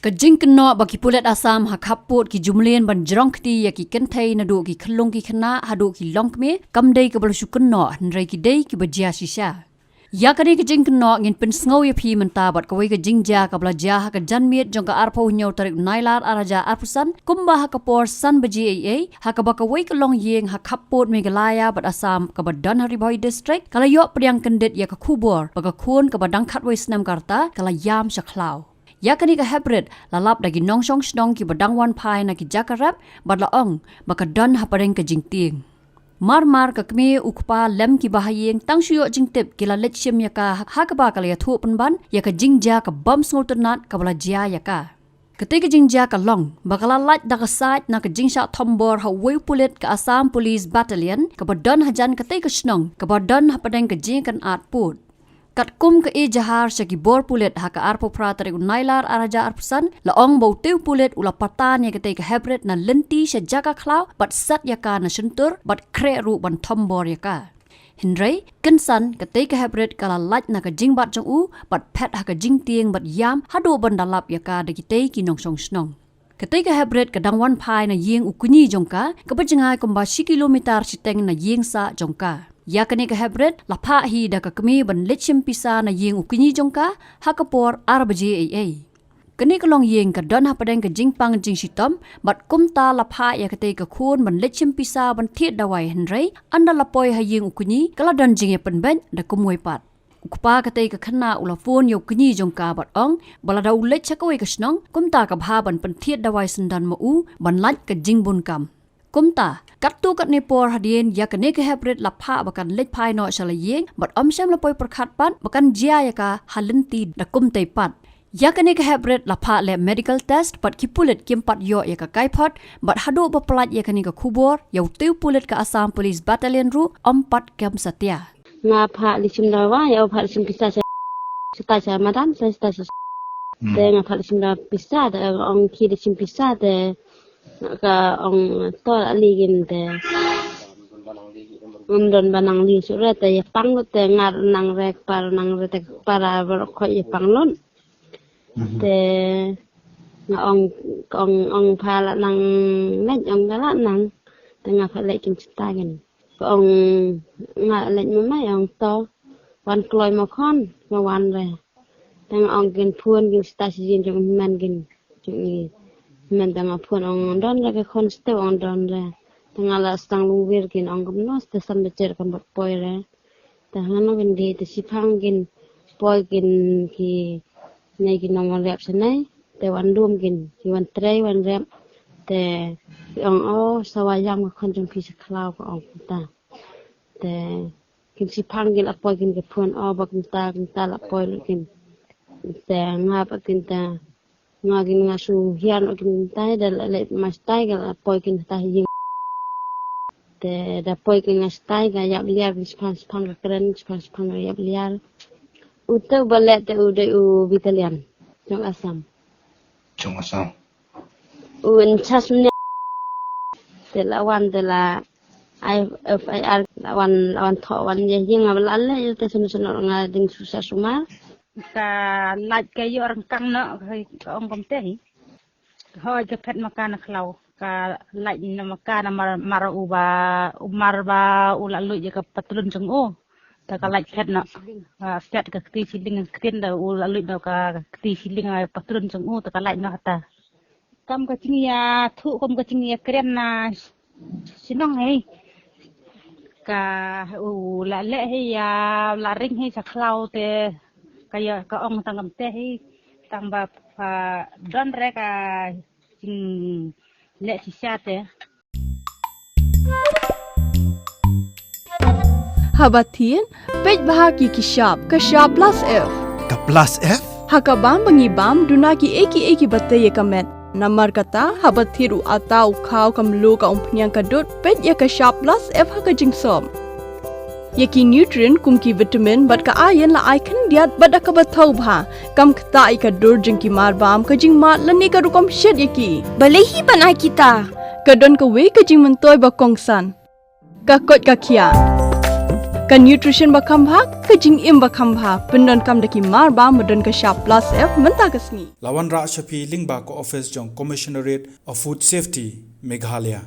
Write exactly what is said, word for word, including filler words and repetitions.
Ka jingkynnoh ba ki pulit Assam ha khappud ki ju mlien ban jrong kti ïa ki kynthei naduh ki khyllung ki khynnah haduh ki longkmie kam dei kaba la shu kynnoh, hynrei ki dei kiba jia shisha. Ïa kane ka jingkynnoh ngin pynsngew ïa phi mynta bad kawei ka jingjia kaba la jia ha ka janmiet jong ka arphew hynñiew tarik u Nailar arhajar arphew san, kumba ha ka por san baje eiei, ha kaba kawei ka longïing ha khappud Meghalaya bad Assam kaba don ha Ri Bhoi District ka la ïoh pdiang kyndit ïa ka khubor ba ka khun kaba dang khatwei snem ka rta ka la ïam sha khlaw. Ïa kane ka heprit la lap da ki nongshong shnong kiba dang wan phai na ki jaka rep bad la ong ba ka don hapdeng ka jingtieng. Mar mar ka kmie, u kpa lem ki bahaïing tang shu ïoh jingtip ki la leit shim ïa ka ha kaba ka la ïathuh pynban ïa ka jingjia ka bym sngewtynnat kaba la jia ïa ka. Katei ka jingjia ka long ba ka la lait da ka sait na ka jingshah thombor ha uwei u pulit ka Assam Police Battalion kaba don hajan katei ka shnong kaba don hapdeng ka jingkynad pud. Katkum ka ejahar sha ki bor pulit, ha ka arphew phra tarik u Nailar arhajar arphew san la ong ba utei u pulit u la patan ïa katei ka heprit na lynti sha jaka khlaw bad sat ïa ka na shyntur bad khreh ruh ban thombor ïa ka. Hynrei kynsan katei ka heprit ka la lait na ka jingbat jong u bad phet ha ka jingtieng bad ïam haduh ban da lap ïa ka da kitei ki nongshong shnong. Katei ka heprit ka dang wan phai na ïing u kñi jong ka kaba jngai kumba shi kilometer shiteng na ïing sah jong ka. Ïa kane ka heprit la phah hi da ka kmie ban leit shim pisa na ïing u kñi jong ka ha ka por ar baje eiei. Kane ka longïing ka don hapdeng ka jingpang jingshitom bad kumta la phah ïa katei ka khun ban leit shim pisa ban thied dawai, hynrei ynda la poi ha ïing u kñi ka la don jingïapynbeit da kumwei pat. U kpa katei ka khynnah u la phone ïa u kñi jong ka bad ong ba lada u leit sha kawei ka shnong kumta ka bha ban pynthied dawai syndon ma u ban lait ka jingbun kam. Kumta katto katne por hadien ïa kane ka heprit la phah ba kan leit phai noh sha la ïing bad ym shym la poi pyrkhat pat ba kan jia ïa ka ha lynti da kumtei pat. Ïa kane ka heprit la phah leh medical test bad ki pulit kim pat ïoh ïa ka kaiphod bad haduh ba pynlait ïa kane ka khubor ïa utei u pulit ka Assam Police Battalion ruh ym pat kam satia. Nga phah leit shim dawai, ïa u phah leit shim pisa sha, sha ta sha madan, sha ta sha. Hmm. Te nga phah leit shim dawai pisa, te nga ong ki leit shim pisa, te nga ka ong to la leit kin te. Ngam don ba nang leit shuh re, te ïa pang lut te nga nang re, kpa nang re, te kpa ra ba khoi ïa pang lut. Mhm. Te nga ong, ong, ong pha la nang leit, ong ka la nang. Te nga phah leit kin sha ta kin. Ka ong nga leit ma mai, ong to wan kloi ma khon, nga wan re. Te nga ong kin phone kin sha ta shi jin jong hynmen kin jong i. Hynmen te nga phone ong don re ka khon, shu ong don re. Te nga la sdang lungwir kin ong kumno, te san baje kam pat poi re. Te hangno kin dei, te shiphang kin poi kin ki, ne ki nongwan rep sha ne. Te wan dum kin, ki wan trei wan rep. Te ki ong, o, sawa ïam ka khon jong phi sha khlaw, ka ong kumta. Te kin shiphang kin la poi kin ka phone, o, ba kumta kumta la poi lut kin. Te nga pat kin te nga kin nga shu hiar noh kin tai, da la leit ma sha tai ka la poi kin ha ta ïing. Te da poi kin nga sha tai ka ïap liar kin shiphang shiphang ka kren, shiphang shiphang ka ïap liar. Uta u ba leh te u dei u battalion jong Assam. Jong Assam. U in charge mane. Te la wan te la I F I R la wan, la wan thoh wan ïa hi, nga ba la leh ïa te sum sum nga ding shu sa sumar. Ka lait ka ïoh ryngkang noh, ka ong kumta hi. Hoi ka phet ma ka na khlaw, ka lait na ma ka na mar, mar u ba, u mar ba u la luid ïa ka patlun jong u. Te ka lait phet noh. Ah, phet ka kti shilling, ktien da u la luid noh ka kti shilling, ah, patlun jong u, te ka lait noh ha ta. Kam ka jingïathuh, kam ka jingïakren na shnong hi. Ka u la leh hi ïa la ring hi sha khlaw te ka ïa ka ong tang kumta hi, tang ba pha don re ka jingleh shisha te. Haba thied, peit bha ki ki shap, ka shap plus F. Ka plus F? Ha ka bam ba ngi bam, duna ki ei ki ei kiba tei ïa ka met. Namar kata, haba thied u atta u khaw ka mluh ka umphniang ka dud, peit ïa ka shap plus F ha ka jingsop. Ïa ki nutrient kum ki vitamin bad ka iron la ai khyndiat bad da kaba thaw bha. Kam ktah ïa ka dur jong ki mar bam, ka jingmad lane ka rukom shet ïa ki. Balei hi ban ai kita? Ka don kawei ka jingmyntoi ba kongsan. Ka koit ka khiah. Ka nutrition ba kham bha, ka jingim ba kham bha, pyndonkam da ki marbam ba don ka shap plus F mynta ka sngi. La wanrah sha phi lyngba ka office jong Commissionerate of Food Safety, Meghalaya.